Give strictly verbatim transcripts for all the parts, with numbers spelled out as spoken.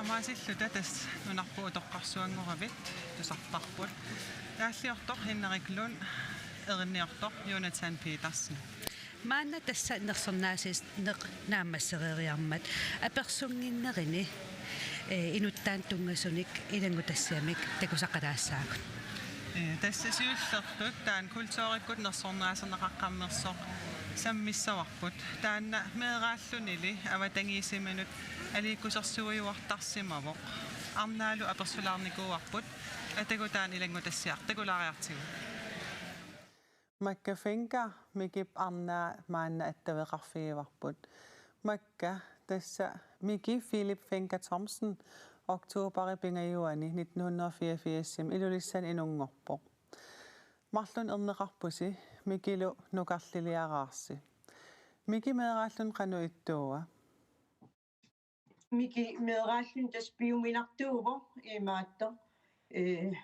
Taamatullu tassa nunarput utoqqarsuanngoravit tusarparput. Taalliortoq Henrik Lund, erinniortoq Jonathan Petersen. Maanna tassa nersornaasineq naammassereeriarmat apersunnginnerini, eh, inuttaanut tunngasunik ilanngutassiamik takusaqalaassaagut. Eh, tassa siullertut taanna kulturikkut nersornaaserneqaqqammersoq sammissavarput. Taanna meeraallunili avatangiisiminut aliikkusersuiuartarsimavoq. Arnaalu apersulaarnikuuarput: Atagu taanna ilanngutassiaq, takulaariartigu. Makka Fencker, Mikip arnaa, maanna attaveqarfigivarput. Makka, tassa Miki Philip Fencker Thomsen, oktoberip pingajuani nitten hundrede og fireogfirs Ilulissani inunngorpoq. Marlunnik erneqarpusi, Mikilu nukarliliaraarsi. Miki meeraallunnik qanoq ittuua? Miki meeraalluni tassa piuminartuuvoq imaattoq, eh,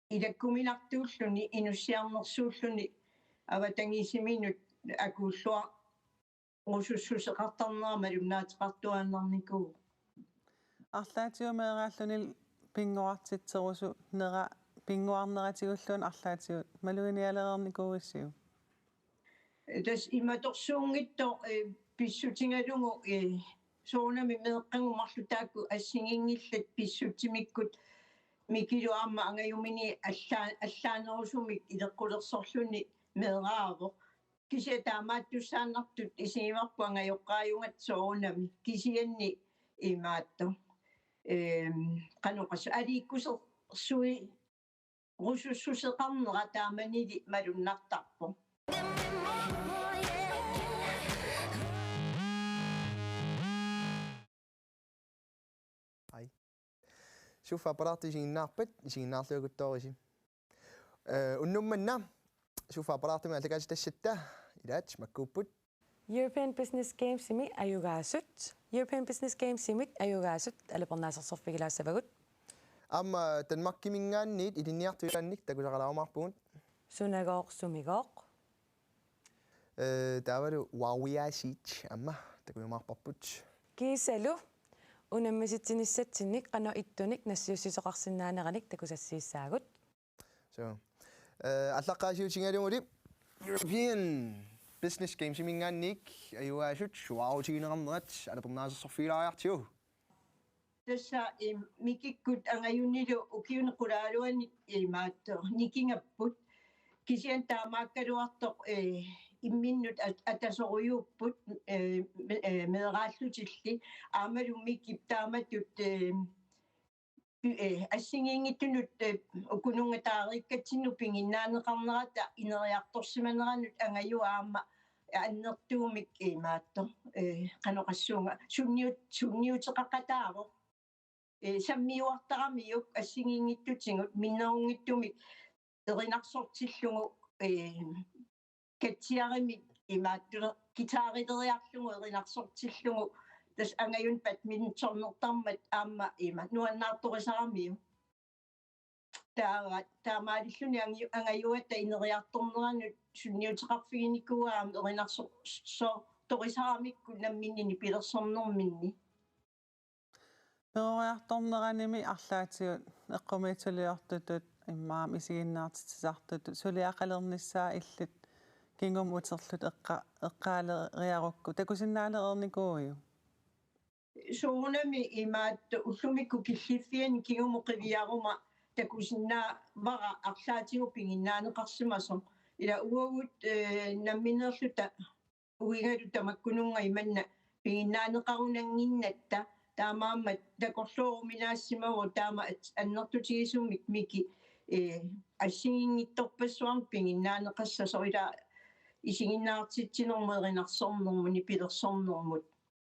ilakkuminartuulluni inussiarnersuulluni avatangiisiminut akuulluarusussuseqartarnera malunnaateqartuaannarnikuuvoq. Arlaatigut meeraalluni pinnguartitserusunera, pinnguarneratigulluunniit arlaatigut maluginialereernikuuisiuk? Tassa imatorsuunngitsoq, eh, pissutigalugu, eh, soorunami meeqqagut marluk taakku assigiinngillat pissutsimikkut Mikilu aamma angajumini allaa-, allaanerusumik ileqqulersorluni meeraavoq. Kisianni taamaattussaannartut isigivarput angajoqqaajugatta soorunami. Kisianni imaattoq, ehm, qanoq oqassuunga, aliikkusersuirusussuseqarnera taamanili malunnartarpoq. Hej. Suffa Appalaartoq isiginnaarpat, isiginnaarluakuttoorisi. Eh, unnuk manna Suffa Appalaartumik aallakaatitassatta ilaat makkuupput. European Business Gamesimi ajugaasut. European Business Gamesimit ajugaasut alapernaasersorfigilaassavagut. Aamma Danmarkiminngaanniit ilinniartut ilaannik takusaqalaarumaarpugut. Sunagooq sumigooq. Eh, taavalu Wawiaasiit aamma takujumaarparput. Kiisalu unammisitsinissatsinnit qanoq ittunik nassiussisoqarsinnaaneranik takusassiissaagut. So, eh, aallaqqaasiutigalugulu European Business Gamesiminngaanniit ajugaasut suaarutigineqarnerat alapernaasersorfigilaariartigu. Tassa, im, Mikikkut angajunilu ukiuni qulaaluani imaattoq nikingapput. Kisianni taamaakkaluartoq, eh, imminnut at-, atasorujuupput, eh, me-, eh, meeraallutilli. Aammalu Mikip taamatut, eh, pi-, eh, assigiinngitsunut, eh, ukununnga taariikkatsinnut piginnaaneqarnerata ineriartorsimaneranut angajua aamma annertuumik imaattoq, eh, qanoq oqassuunga, sunniut-, sunniuteqaqataavoq. Eh, sammiuartaramiuk assigiinngitsutigut minnerunngitsumik erinarsortillugu, eh, katsiarimik imaattoq guitarileriarlugu erinarsortillugu, tassa angajunpat badmintonertarmat aamma ima nuannaartorisaramiuk. Taava, taamaalilluni angi-, angajuata ineriartorneranut sunniuteqarfiginikuuaa aamma erinarso-, so-, torisaramikku namminneq nipilersornerminni. Peroriartorneranimi arlaatigut eqqumiitsuliortutut immaqa isiginnaartitsisartutut suliaqalernissaa illit kingumut uterlutit eqqa-, eqqaaleriarukku takusinnaalereernikuuiuk? Soorunami imaattoq ullumikkut killiffiani kingumut qiviaruma takusinnaavara arlaatigut piginnaaneqarsimasoq. Ila uagut, eh, nammineerluta uigalu tamakkununnga imanna piginnaaneqarunannginnatta, taamaammat takorlooruminaassimavoq taama at-, annertutigisumik Miki, eh, assigiinngitsorpassuarnik piginnaaneqassasoq ila isiginnaartitsinermut erinarsornermut nipilersornermut.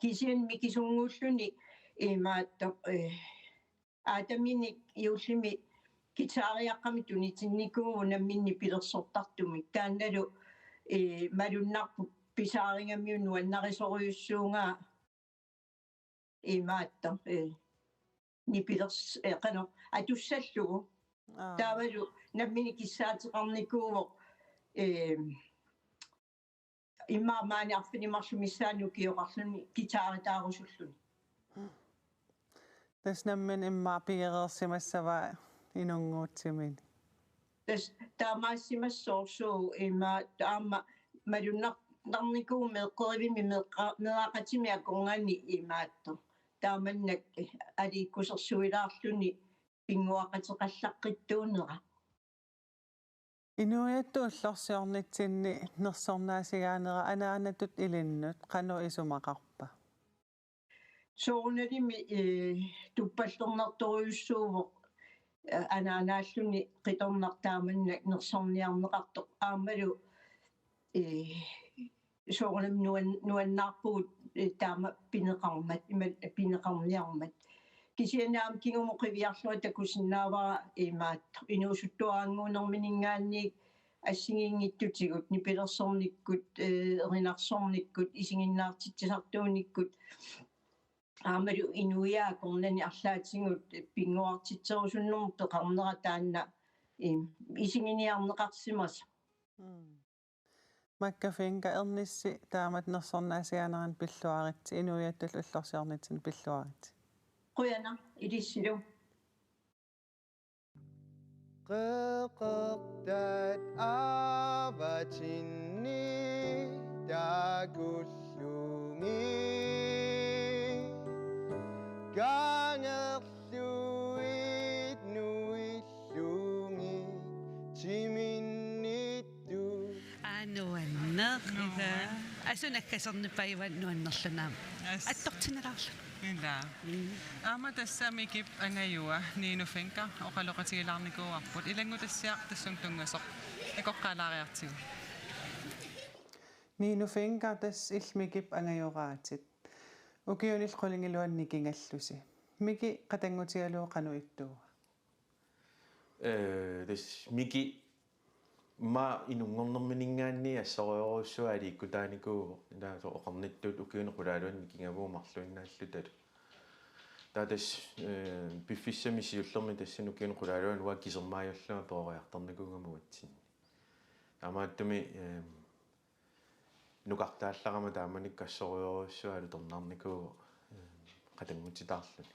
Kisianni Mikisunnguulluni imaattoq, eh, aataminik juullimi guitariaqqamik tunitinnikuuvoq namminneq nipilersortartumik. Taannalu, eh, malunnarpoq pisaarigamiuk nuannarisorujussuugaa imaattoq, eh, nipilers-, eh, qanoq atussallugu. Aa. Taavalu nammineq kissaateqarnikuuvoq, eh, immaqa maani arfineq-marluk missaani ukioqarluni guitaritaarusulluni. Tassa nammineq immaqa pigereersimassavaa inunnguutsimini. Tassa taamaassimassaaq soorlu ima aamma malunnartarnikuuvoq meeqqerivimmi meeqqa-, meeraqatimi akornanni imaattoq. Taamannak aliikkusersuilaarluni pinnguaqateqallaqqittuunera. Inuiattut ullorsiornitsinni nersornaasigaanera anaanatut ilinnut qanoq isumaqarpa? Soorunalimi, eh, tuppallernartorujussuuvoq, eh, anaanaalluni qitornaq taamannak nersorniarneqartoq aammalu, eh, soorunami nuan-, nuannaarpugut, eh, taama pineqarmat, ima pineqarniarmat. Kisianni aamma kingumut qiviarlunga takusinnaavara imaattoq inuusuttuarannguunerminiinngaanniit assigiinngitsutigut, nipilersornikkut, eh, erinarsornikkut, isiginnaartitsisartuunikkut, aammalu inuiaat akornanni arlaatigut pinnguartitserusunnermut peqarnera taanna, eh, isiginiarneqarsimasoq. Mm. Makka Fencker, ernissi taamatut nersornaasigaanerannut pilluaritsi, inuiattullu ullorsiornitsinni pilluaritsi. Qujanaq, ilissilu. Qeqertat avatinni takullugit, kangerluit nuillugit, timinnittut. Aa, nuanneq. Nuanneq. Asu nakkasernipajuan nuannerlunga aamma. As. Attortinnilaarlunga. Ila. Mm. Aamma tassa Mikip angajua Nino Fencker oqaloqatigilaarnikuuarput. Ilanngutassiaq tassunga tunngasoq. Ikoqqaalaariartigu. Nino Fencker, tassa illit Mikip angajoraatit. Ukiunillu qulingiluanut nikingallusi. Miki qatanngutigalugu qanoq ittuua? Eh, tassa Miki immaqa inunngornerminiinngaanniit assorujussuaq aliikkutaanikuuvoq. Taava oqarnittut ukiuni qulaaluanni nikingavugut marluinnaallutalu. Taava tassa, eh, piffissami siullermi tassani ukiuni qulaaluanni uanga kisermaajullunga peroriartornikuugama uatsinni. Taamaattumik, eh, nukartaallarama taamanikkut assorujussuaq alutornarnikuuvoq, eh, qatanngutitaarluni.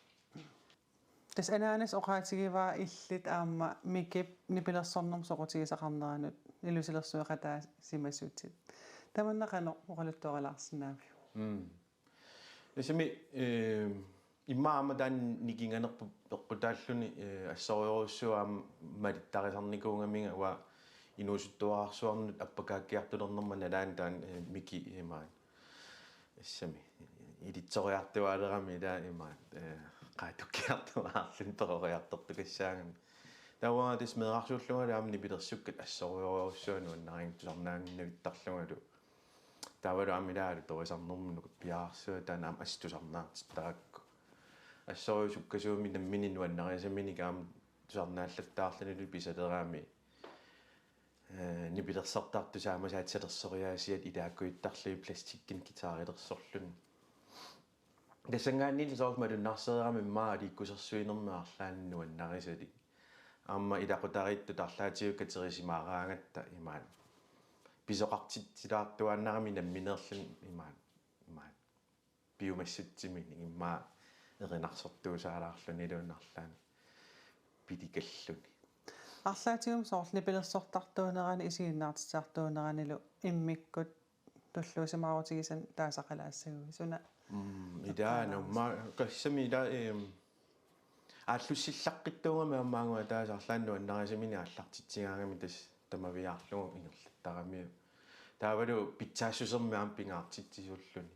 Tassa anaanassi oqaatigivaa illit aamma Mikip nipilersornermut soqutigisaqarneranut ilusilersueqataasimasutit. Tamanna qanoq oqaluttuarilaarsinnaaviuk? Mm. Tassami, eh, immaqa aamma taanna nikinganerput peqqutaalluni, eh, assorujussuaq aamma malittarisarnikuugamiga uanga inuusuttuararsuarnut appakaakkiartulernerma nalaani taanna, eh, Miki imaat. Tassami ilitsoriartuaalerami ila imaat, eh, qaatukkiartuaarluni peroriartortukassaagami. Taava uanga tassa meerarsuullungalu aamma nipilersukkat assorujussuaq nuannarinngikkit tusarnaannavittarlungalu. Taavalu aamma ilaalu torisarnermut nukappiararsuaq taanna aamma assut tusarnaartittarakku. Assorujussuaq sukkasuumik nammineq nuannarisaminnik aamma tusarnaallattaarlunilu pisalerami. Eh, nipilersortartut saammasaatissalersoriaasiat ilaakkujuttarlugit plastikkinik guitarilersorluni. Tassanngaanniilli soorlu malunnarsereerami immaqa aliikkusersuinermi arlaanni nuannarisalik. Aamma ilaqutariittut arlaatigut katerisimaaraangatta imaat. Pisoqartitsilaartuaannarami nammineerluni imaat. Imaat. Piumassutsiminnik immaqa erinarsortuusaalaarluniluunniit arlaanni pilikalluni. Arlaatigummi soorlu nipilersortartuunerani isiginnaartitsisartuuneranilu immikkut tulluusimaarutigisannut taasaqalaassaguit suna? Mm, ila eqqaalaarisi? Aamma tassami ila, em, aallussillaqqittuugami aamma angua taasarlaannut nuannarisaminnik aallartitsigaangami tassa tamaviaarlugu ingerlattaramiuk. Taavalu pitsaassusermik aamma pingaartitsisuulluni.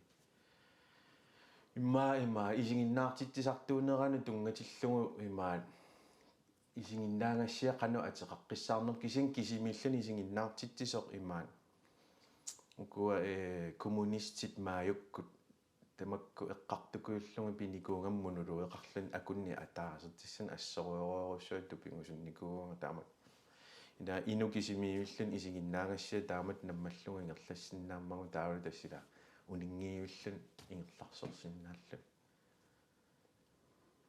Immaqa, immaqa isiginnaartitsisartuuneranut tunngatillugu imaat isiginnaagassiaq qanoq ateqaqqissaarnersoq kisianni kisimiilluni isiginnaartitsisoq imaat. Ukua, eh, kommunistit maajukkut tamakku eqqartukujullugit pinikuugamik monologeqarluni akunneq ataaseq tassani assorujorujussuaq tupigusunnikuugama taamak. Ila inuk kisimiilluni isiginnaagassiaq taamatut nammallugu ingerlassinnaammagu taavalu tassa ila uninngiivilluni ingerlarsorsinnaalluni.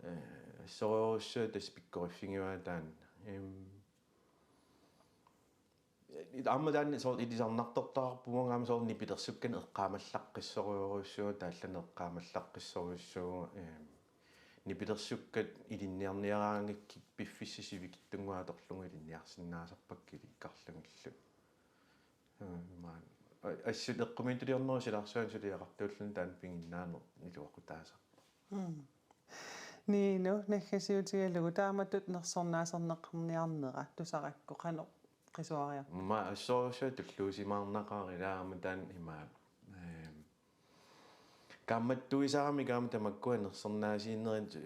Eh, assorujussuaq tassa pikkoriffigivaa taanna. Em, aamma taanna soorlu ilisarnartortaqarpoq uanga aamma soorlu nipilersukkanik eqqaamallaqqissorujussuuvoq, taallat eqqaamallaqqissorujussuuvoq, em, Nipilersukkat ilinniarniaraangakkit piffissaq sivikitsunnguaq atorlugu ilinniarsinnaasarpakka ilikkarlugillu. Aamma a-, assut eqqumiitsuliornerup silarsuani suliaqartuulluni taanna piginnaaneq iluaqutaasarpoq. Mm. Nino, naggasiutigalugu taamatut nersornaaserneqarniarnera tusarakku qanoq qisuariarpa? Aamma assorsuaq tulluusimaarnaqaaq ilaa aamma taanna imaat. Ehm, kaammattuisaramik aamma tamakkua nersornaasiinerit, eh,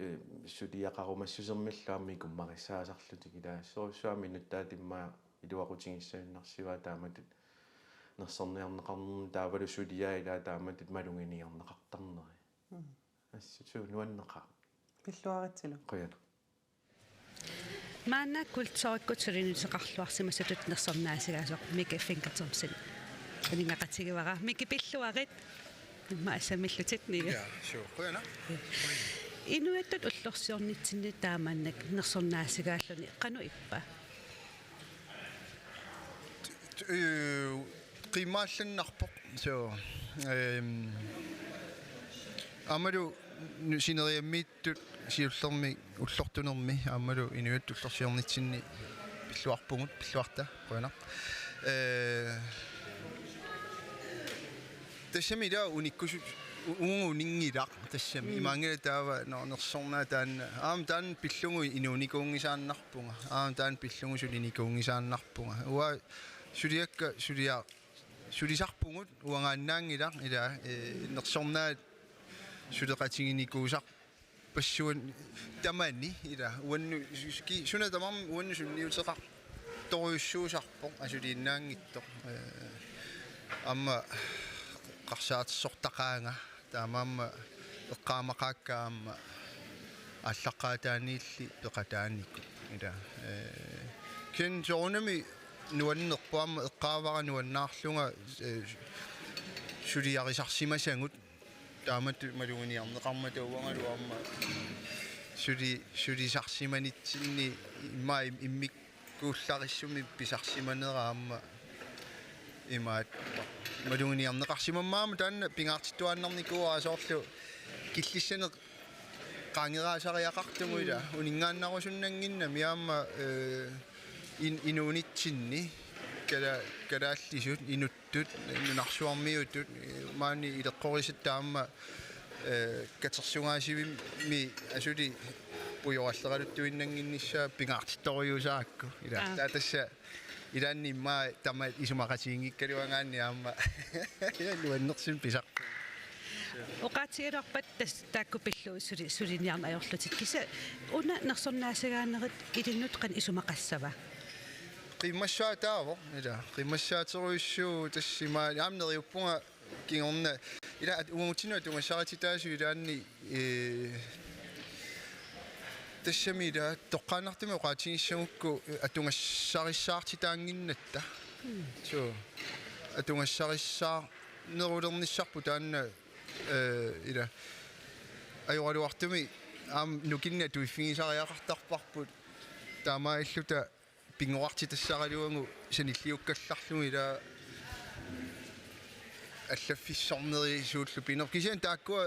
suliaqarumassusermillu aamma ikummarissaasarlutik ilaa assorsuaq aamma inuttaatimmaa iluaqutigissagunarsivaat taamatut nersorniarneqarnermi taavalu suliai ilaa taamatut maluginiarneqartarneri. Mm. Assut suu nuanneqaaq. Pilluaritsilu. Qujanaq. Maanna kulturikkut sulinuteqarluarsimasutut nersornaasigaasoq Miki Fencker Thomsen. Aningaaqatigivara Miki pilluarit. Imma assammillutit Nino. Ja, suu. Qujanaq. Inuiattut ullorsiornitsinni taamaannak nersornaasigaalluni qanoq ippa? T-, t-, øh, qiimmaallannarpoq. Så, øhm, aammalu nu-, sineriammiittut siullermik ullortunermi aammalu inuiattut ullorsiornitsinni pilluarpugut, pilluarta, qujanaq. Øh, tassami ila unikkusut u-, uunga uninngilaq tassami. Mm. Imaanngilaq taava, nå, nersornaa taanna. Aamma taanna pillugu inuunikuunngisaannarpunga. Aamma taanna pillugu sulinikuunngisaannarpunga. Uanga suliakka sulia-, sulisarpugut uangaannaanngilaq ila, eh, nersornaat suleqatiginikuusarpassuarnik tamani ila uannut ki-, suna tamarmi uannut sunniuteqartorujussuusarpoq asuliinnaanngitsoq, eh, aamma eqqarsaatersortaqaanga. Taamaammat eqqaamaqaakka aamma aallaqqaataaniilli peqataanikut. Ila, eh, kisianni soorunami nuannerpoq aamma eqqaavara nuannaarlunga, eh, suliarisarsimasagut taamatut maluginiarneqarmata uangalu aamma suli-, sulisarsimanitsinni immaqa im-, immik- kuullarissumik pisarsimanera aamma imaattoq. Maluginiarneqarsimammat aamma taanna pingaartittuaannarnikuuara soorlu killissanik qaangeraasariaqartugut ila. Mm. Uninngaannarusunnannginnami aamma, eh, in-, inuunitsinni kala-, kalaallisut inut- -tut, nunarsuarmiutut, maani ileqqorisatta aamma, eh, katersugaasivimmi asuli pujoralleraluttuinnannginnissaa pingaartittorujussuusakka. Ila, aa, taava tassa ilaanni immaqa tamaat isumaqatiginngikkaluaraanni aamma. Ila nuannersumik pisarpunga. Oqaatigaluarpat tassa taakku pillugit suli-, suliniarneq ajorlutit. Kisianni una nersornaasigaanerit ilinnut qanoq isumaqassava? Qiimmassaataavoq, ila. Qiimmassaaterujussuuvoq tassa imaani. Aamma neriuppunga kingorna. Ila at-, uagutsinnut atugassarititaasut ilaanni, eh, tassami ila toqqaannartumik oqaatigissagukku, eh, atugassarissaartitaannginnatta. Mm. So, atugassarissaarnerulernissarput taanna, eh, ila. Ajoraluartumik aamma nukinnik atuiffigisariaqartarparput. Taamaalilluta pinngortitassaraluagu sanilliukkallarlugu ila allaffissornerisuullu pineq. Kisianni taakkua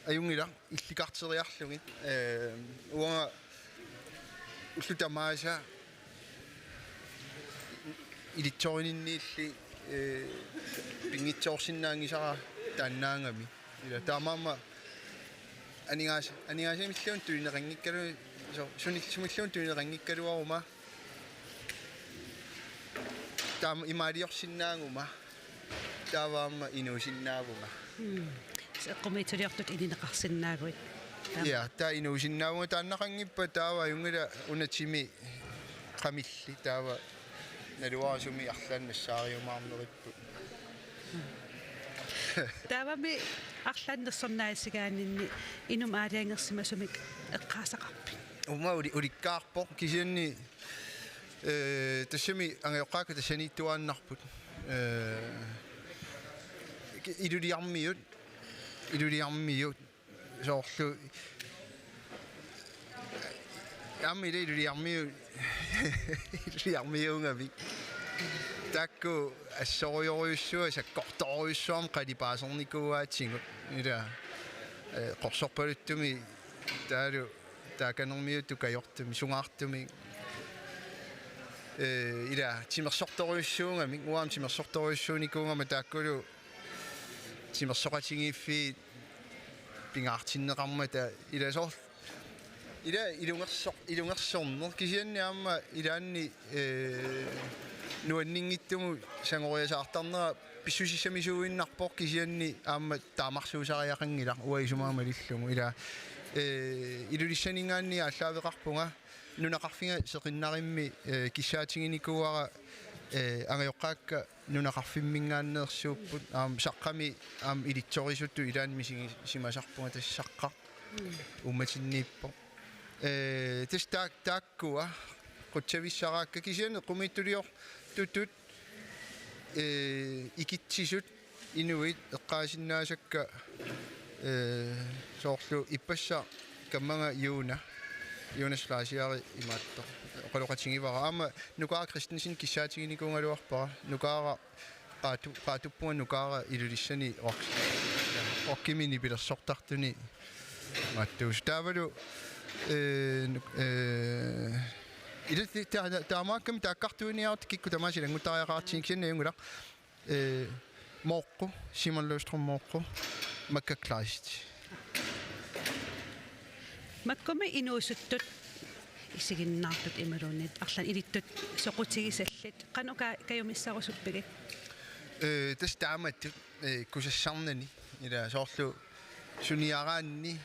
ajunngilaq illikarteriarlugit. Eh, uanga ullut tamaasa ilitsorininniilli, eh, pinngitsoorsinnaanngisara taannaagami. Ila taamaammat aningaas-, aningaasamilluunniit tunineqanngikkalu-, so-, suni-, sumilluunniit tunineqanngikkaluaruma. Taama imaaliorsinnaaguma. Taava aamma inuusinnaavunga. Mm. Eqqumiitsuliortut ilineqarsinnaaguit. Taama. Ja, taava inuusinnaavunga taannaqanngippat taava ajunngilaq una timi qamilli taava naluara sumi arlaannik nassaariumaarneripput. Taavami arlaannik nersornaasigaaninni inummik aalajangersimasumik eqqaasaqarpit? Uuma uli-, ulikkaarpoq kisianni, eh, tassami angajoqqaakka tassaniittuaannarput. Eh, ki-, iluliarmiut, iluliarmiut soorlu aamma ila iluliarmiu-, iluliarmiuugavik. Taakku assorujorujussuaq sakkortoorujussuarmik qalipaasernikuuaatigut. Ila, eh, qorsorpaluttumi Taavalu taakanermiutut kajortumik, sungaartumik. Ee, ila timersortorujussuugamik, uanga timersortorujussuunikuugama taakkulu timersoqatigiiffiit pingaartinneqarmata ila soorlu. Ila ilungerso-, ilungersorneq kisianni aamma ilaanni, ee, nuanninngitsumut sangoriasaartarnera pissusissamisuuinnarpoq kisianni aamma taamarsuusariaqanngilaq uanga isumaga malillugu. Ila, ee, Ilulissaninngaanniit aallaaveqarpunga nunaqarfiga seqinnarimmi, ee, kissaatiginikuuara, ee, angajoqqaakka nunaqarfimminngaanneersuupput, aamma Saqqami aamma ilitsorisutut ilaanni misigisimasarpunga tassa Saqqaq uummatinniippoq. Ee, tassa taak-, taakkua qutsavissaraakka kisianni eqqumiitsuliortutut, ee, ikitsisut inuit eqqaasinnaasakka, ee, soorlu ippassaq kammaga Juuna, Juuna Slaasiari imaattoq oqaloqatigivara. Aamma Nukaara Christensen kissaatiginikuugaluarpara. Nukaara Qaatu-, Qaatuppunga Nukaara Ilulissani rock-, rockimi nipilersortartuni imaattuusoq. Taavalu, ee, nu-, ee, ila ti-, ta-, ta-, taamaakkami taakkartuiniartut kikkut tamaasa ilannguttariaqartut kisianni ajunngilaq. Ee, Mooqqu, Simon Løvstrøm Mooqqu, Makka Kleist. Makkumi inuusuttut isiginnaartut imaluunniit arlaannik ilittut soqutigisallit qanoq ka-, kajumissarusuppigit? Ee, tassa taamatut, ee, kusassarnani, ila soorlu suniaraanni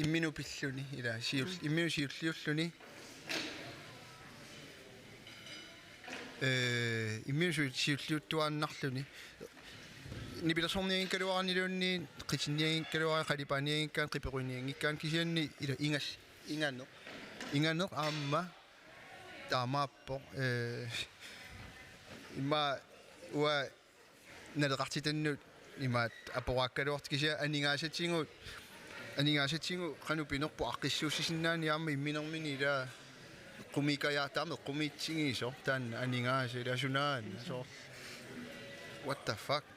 imminut pilluni, ila siul-, imminut siulliulluni. Ee, imminut siu-, siulliuttuaannarluni. Nipilersornianngikkaluaraniluunniit, qitinnianngikkaluara, qalipaanianngikkaanni, qipeqquinianngikkaanni kisianni ila ingas-, inganeq. Inganeq aamma taamaappoq, ee, immaqa uanga naleqartitannut imaattoq aporaakkaluartoq kisianni aningaasatigut, aningaasatigut qanoq pinerpoq aaqqissuussisinnaaneq aamma imminermini ila eqqumiikajaartoq, taama eqqumiitsigisoq taanna aningaasat ila sunaana soorlu. What the fuck?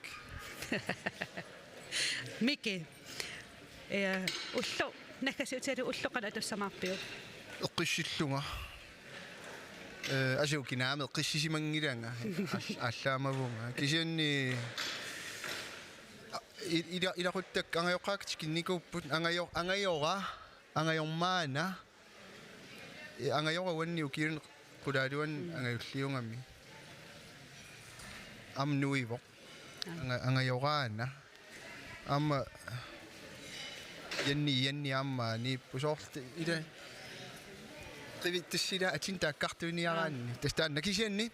Miki. Ee, ulloq, naggasiutigalugu ulloq qanoq atussamaarpiuk? Eqqissillunga. Ee, asuki naamik eqqissisimanngilanga. Aal-, aallaamavunga. Kisianni, a, i-, ila-, ilaquttakka angajoqqaakka tikinnikuupput, angajo-, angajora, angajormaana, ee, angajora uanni ukiuni qulaaluani angajulliugami. Aamma nuivoq. Aa. Anga-, angajoraana. Aamma Janni, Janni aamma niippoq soorlu ila. Qivittussila atin taakkartuiniaraanni. Aa. Tassa taanna kisianni.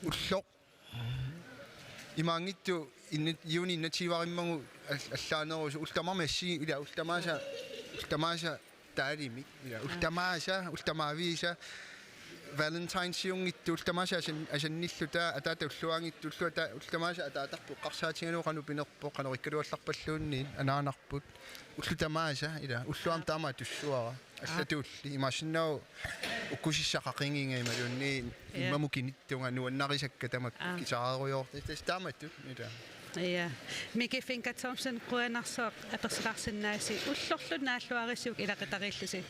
Ulloq. Imaanngitsoq inna-, juuni enogtyve-arimmagu al-, allaanerusoq ullut tamaasa, ila ullut tamaasa, ullut tamaasa taalimik, ila ullut tamaasa, ullut tamaaviisa, Valentine siunngitsoq ullut tamaasa asan-, asannilluta, ataata ulluaanngitsoq ullut ata-, ullut tamaasa ataatarput eqqarsaatigalugu qanoq pinerpoq, qanoq ikkaluallarpalluunniit, anaanarput, ullut tamaasa, ila, ulloq aamma taama atussuara, aa, allatuulli, imaassinnaavoq ukkusissaq qaqigiga imaluunniit, ja, immamut kinittunga nuannarisakka tamakku, aa, guitarerujoortut, tassa taamatut, ila. Ja. Miki Fynka Thomsen, qujanarsuaq apersulaarsinnaasi, ullorlu naalluarisiuk ilaqutariillusi.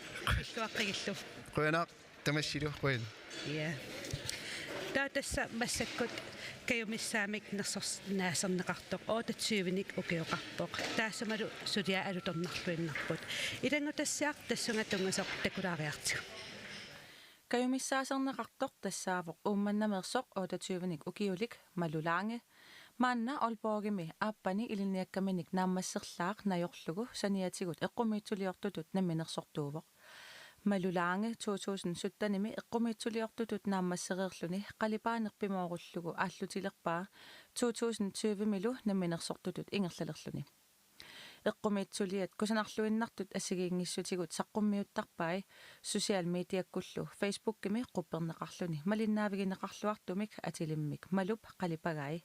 Illuaqqigillu. Qujanaq, tamassilu, qujan. Ja. Taava tassa massakkut kajumissaamik nersors-, naaserneqartoq otteogtyvenik ukioqarpoq. Taassumalu suliai alutornarluinnarput. Ilanngutassiaq tassunga tunngasoq takulaariartigu. Kajumissaaserneqartoq tassaavoq Uummannameersoq otteogtyvenik ukiulik Malu Lange. Maanna Aalborgimi aappani ilinniakkaminik naammasserlaaq najorlugu saniatigut eqqumiitsuliortutut namminersortuuvoq. Malu Lange to tusind syttenimi eqqumiitsuliortutut naammassereerluni qalipaaneq pimoorullugu aallutilerpaa to tusind tyvemilu namminersortutut ingerlalerluni. Eqqumiitsuliat kusanarluinnartut assigiinngissutigut saqqummiuttarpai social mediakkullu Facebookimi qupperneqarluni malinnaavigineqarluartumik atilimmik Malup qalipagai.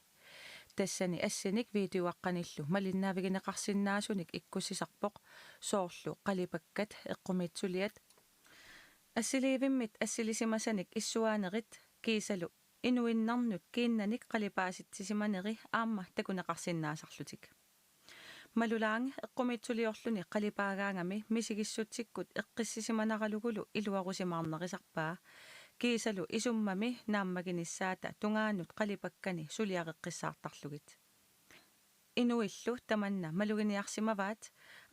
Tassani assinik videoaqqanillu malinnaavigineqarsinnaasunik ikkussisarpoq, soorlu qalipakkat eqqumiitsuliat assiliivimmit assilisimasanik issuaanerit kiisalu inuinnarnut kiinnanik qalipaasitsisimaneri aamma takuneqarsinnaasarlutik. Malu Lange eqqumiitsuliorluni qalipaagaangami misigissutsikkut eqqissisimanaralugulu iluarusimaarnarisarpaa. Kiisalu isummami naammaginissaata tungaanut qalipakkani suliareqqissaartarlugit. Inuillu tamanna maluginiarsimavaat,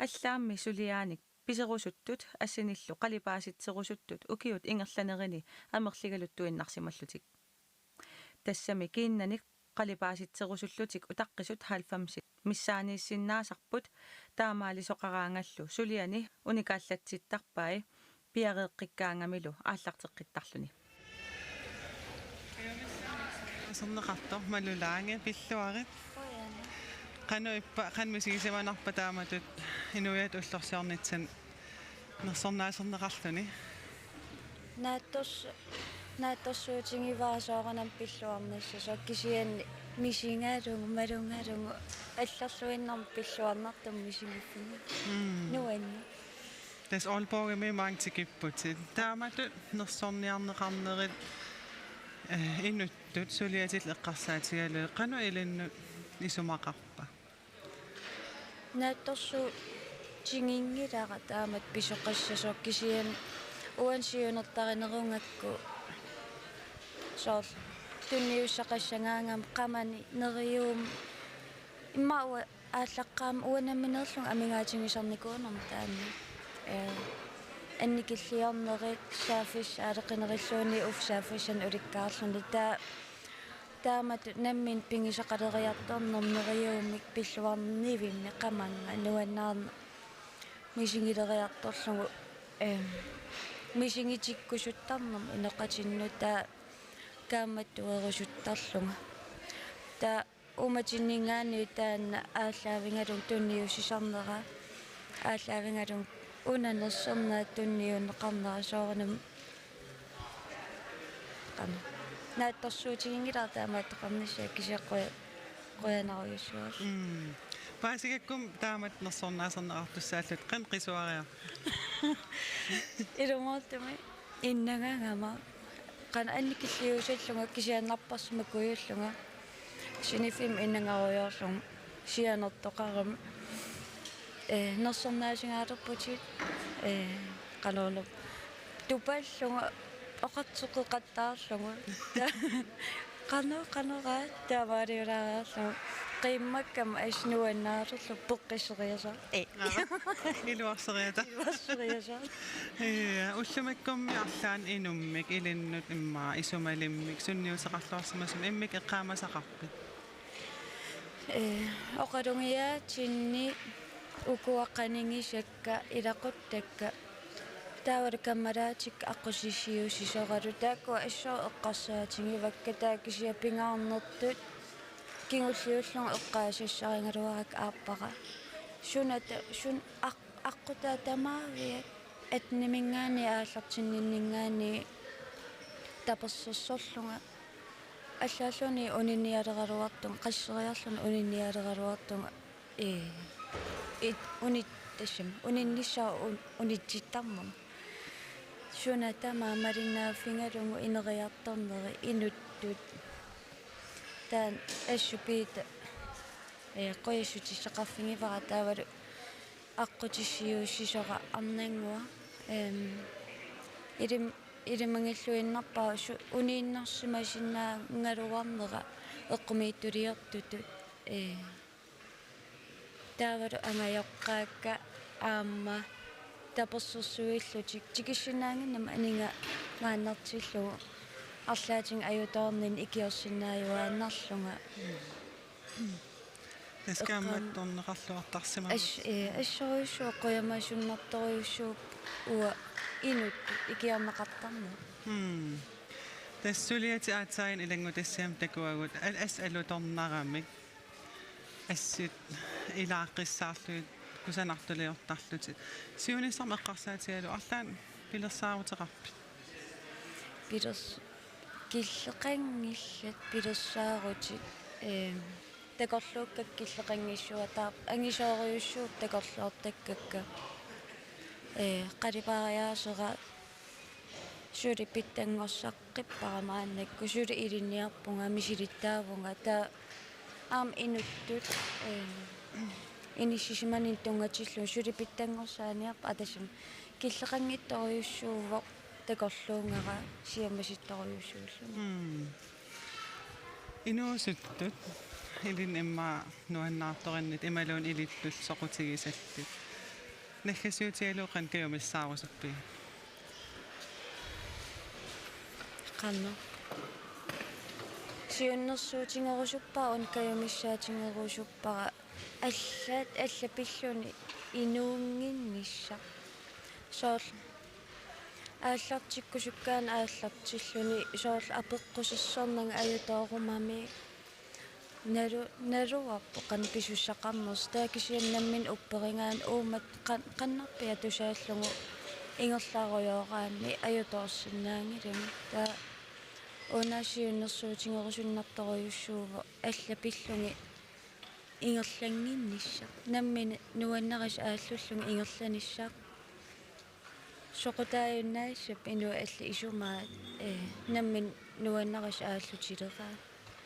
allaammi suliaanik piserusuttut assinillu qalipaasitserusuttut ukiut ingerlanerini amerligaluttuinnarsimallutik. Tassami kiinnanik qalipaasitserusullutik utaqqisut halvfemsit missaaniissinnaasarput, taamaalisoqaraangallu suliani unikaallatsittarpai piareeqqikkaangamilu aallarteqqittarluni. Aserneqartoq Malu Lange, pilluarit. Qanoq ippa, qanoq misigisimanarpa taamatut inuiattut ullorsiornitsinni nersornaaserneqarluni? Naatsors-, naatsorsuutigivara soorunami pilluarnissasoq, kisianni misigalugu, malugalugu, allarluinnarmik pilluarnartumik misigiffiga. Mm. Nuanneq. Tassa Aalborgimi maanga tikipputit. Taamatut nersorniarneqarnerit, eh, inuttut suliatillu eqqarsaatigalugit, qanoq ilinnut isumaqarpa? Naatsorsuutiginngilara taamatut pisoqassasoq, kisianni uani siunertarinerugakku soorlu tunniussaqassagaangama qamani neriuummat, immaqa uanga aallaqqaammut uanga nammineerlunga amigaatigisarnikuunerma taanna. Ee, annikilliornerit saaffissat aaleqinerilluunniit uffa saaffissanik ulikkaarluni. Taa-, taamatut nammineq pigisaqaleriartornermik neriuummik pilluarnivimmi qamannga nuannaarneq misigileriartorlugu, em, misigitikkusuttarnermik inoqatinnut, taa kaammattuerusuttarlunga. Taa uumatinninngaanniit taanna aallaavigalugu tunniussisarnera, aallaavigalugu una nersornaat tunniunneqarnera soorunami. Qanoq. Naatsorsuutiginngilara taamaattoqarnissaa, kisianni quja-, qujanarujussuaq. Mm. Paasigakku taamatut nersornaaserneqartussaallutit, qanoq qisuariarpa? Ilumoortumik innangaagama. Qanoq annikilliuusallunga kisianni napparsimakujullunga. Siniffimmik innangarujoorlunga sianertoqarami. Ee, nersornaasigaarputit, ee, qanorlu. Tupallunga oqartoqeqattaarlunga. Qanoq, qanoq, aa, taamaaliulaariarlunga. Qiimmakkama assut nuannaarlunga peqqisseriasaarlunga. Ee. Aap. Iluarseriata. Iluarseriasaarlunga. Ee, ullumikkummi arlaannik inummik, ilinnut immaqa isumalimmik, sunniuteqarluarsimasumik immikkut eqqaamasaqarpit? Ee, oqalugiaatsinni ukua qanigisakka, ilaquttakka, taavalu kammalaatikka aqqutissiuussisoralu, taakkua assut eqqarsaatigivakka, taava kisianni pingaarnertut kingulliullunga eqqaasassarigaluarakku aappara. Suna ta-, sun-, aq-, aqqutaa tamaaviat atniminngaanniit aallartinninninngaanniit tapersersorlunga. Allaalluunniit uninnialeraluartunga, qasseriarluni uninnialeraluartunga, ee, it-, unit-, tassami, uninnissaa un-, unitsittarmat. Suna tamaat malinnaaffigalugu ineriartorneri inuttut. Taanna assut Piita, ee, qujassutissaqarfigivara, taavalu aqqutissiuussisora arnannguaq. Em, ilim-, ilimagilluinnarpara su-, uniinnarsimasinnaagaluarnera eqqumiitsuliortutut. Ee, taavalu angajoqqaakka aamma tapersersuillutik, tikissinnaannginnama aninga maannartillugu arlaatigut ajutoorninni ikiorsinnaajuaannarlunga. Tassa eqqaam-, kaammattorneqarluartarsimavoq. As-, ee, assorujussuaq qujamasunnartorujussuupput uanga inuttut ikiorneqartarneq. Mm. Tassa suliatit aatsaat ilanngutassiami takuagut, al-, assut alutornaramik. Assut ilaaqqissaarlugit kusanartuliortarlutit. Siunissami eqqarsaatigalugu arlaannik pilersaaruteqarpit? Pilers-, killeqanngillat pilersaarutit, ee, takorluukkakka killeqanngissavakka, angisoorujussuupput takorloortakkakka. Ee, qalipaariaasera suli pitsanngorsaqqippara maannakkut, suli ilinniarpunga, misilittaavunga, taava aamma inuttut, ee, inissisimaninnut tunngatillugu suli pitsanngorsaanerpoq, atasam killeqanngitsorujussuuvoq takorluugara siammasitsorujussuulluni. Mm. Inuusuttut ilinnut immaqa nuannaartorinnittut imaluunniit ilittut soqutigisallit. Naggasiutigalugu qanoq kajumissaarusuppigit? Qanoq. Siunnersuutigerusuppara, una kajumissaatigerusuppara. Allaat, alla pilluni inuunnginnissaq. Soorlu aallartikkusukkaanni aallartilluni soorlu apeqqusersornanga ajutoorumami nalu-, naluarpoq qanoq pisussaqarnersoq. Taava kisianni nammineq upperigaanni uummat qan-, qannarpiaq tusaallugu ingerlarujooraanni ajutoorsinnaanngilanga. Taava una siunnersuutigerusunnartorujussuuvoq alla pillugit ingerlannginnissaq. Nammineq nuannarisaq aallullugit ingerlanissaq. Soqutaajunnaassapput inuit allat isumaat, ee, nammineq nuannarisaq aallutileraat.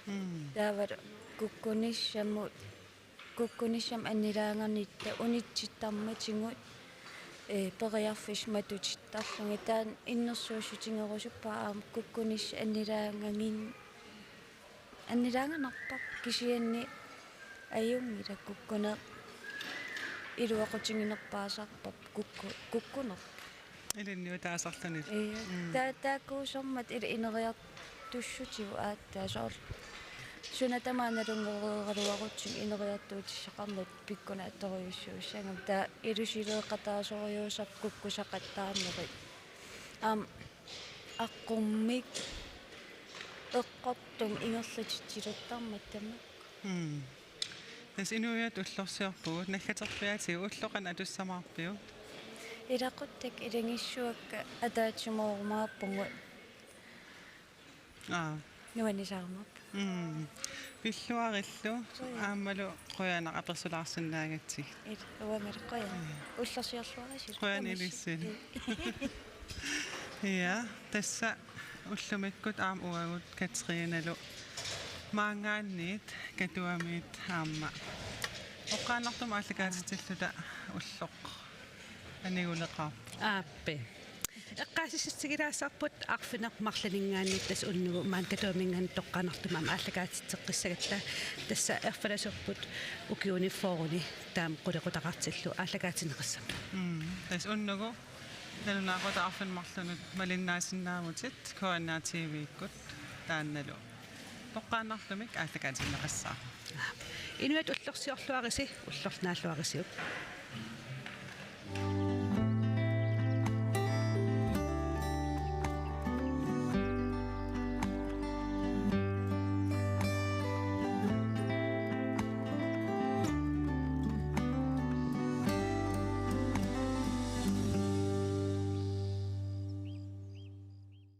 Mm. Taavalu kukkunissamut, kukkunissamut annilaanganitta unitsittarmatigut, ee, periarfissat matutittarlugit. Taanna innersuussutigerusuppara aamma kukkunissaq annilaangagin-, annilaanganarpoq, kisianni ajunngilaq kukkuneq. Iluaqutiginerpaasarparput kukku-, kukkunerput. Ilinniutaasarluni. Ee, mm. Ta-, taakkuusermata ila ineriartussutigut aatsaat soorlu. Suna tamaat nalunngereeraluarutsigu ineriartuutissaqarnertut pikkunaatsorujussuussaagami. Taava ilusileeqataasorujussuusarpoq kukkusaqattaarnerit. Aamma aqqummik eqqortumik ingerlatitsilertarmata tamakku. Mm. Tassa inuiattut ullorsiorpugut, naggaterpiaatigut, ulloq qanoq atussamaarpiuk? Ilaquttakka ilagissuakka ataatsimoorumaarpugut. Aa. Nuannisaarumaarpugut. Mm. Pilluarillu. Qujan. Aammalu qujanaq apersulaarsinnaagatsigit. Ilaa, uangalu qujan. Mm. Ullorsiorluarisi. Qujan ilissi. Ja, tassa ullumikkut aamma uagut Katrinalu maanngaanniit Katuamiit aamma oqqaannartumik aallakaatitilluta ulloq aniguleqaarpoq. Aappi. Eqqaasitsissutigilaassavarput arfineq-marlunninngaanniit tassa unnugu maani Katuaminngaanniit toqqaannartumik aamma aallakaatitseqqissagatta, tassa erfalasorput ukiuni fyrreni taama qulequtaqartillugu aallakaatinneqassaaq. Mm. Tassa unnugu nalunaaqutaq arfineq-marlunnut malinnaasinnaavutit K N R T V-kkut taannalu toqqaannartumik aallakaatinneqassaaq. Inuiattut ullorsiorluarisi, ullorlu naalluarisiuk.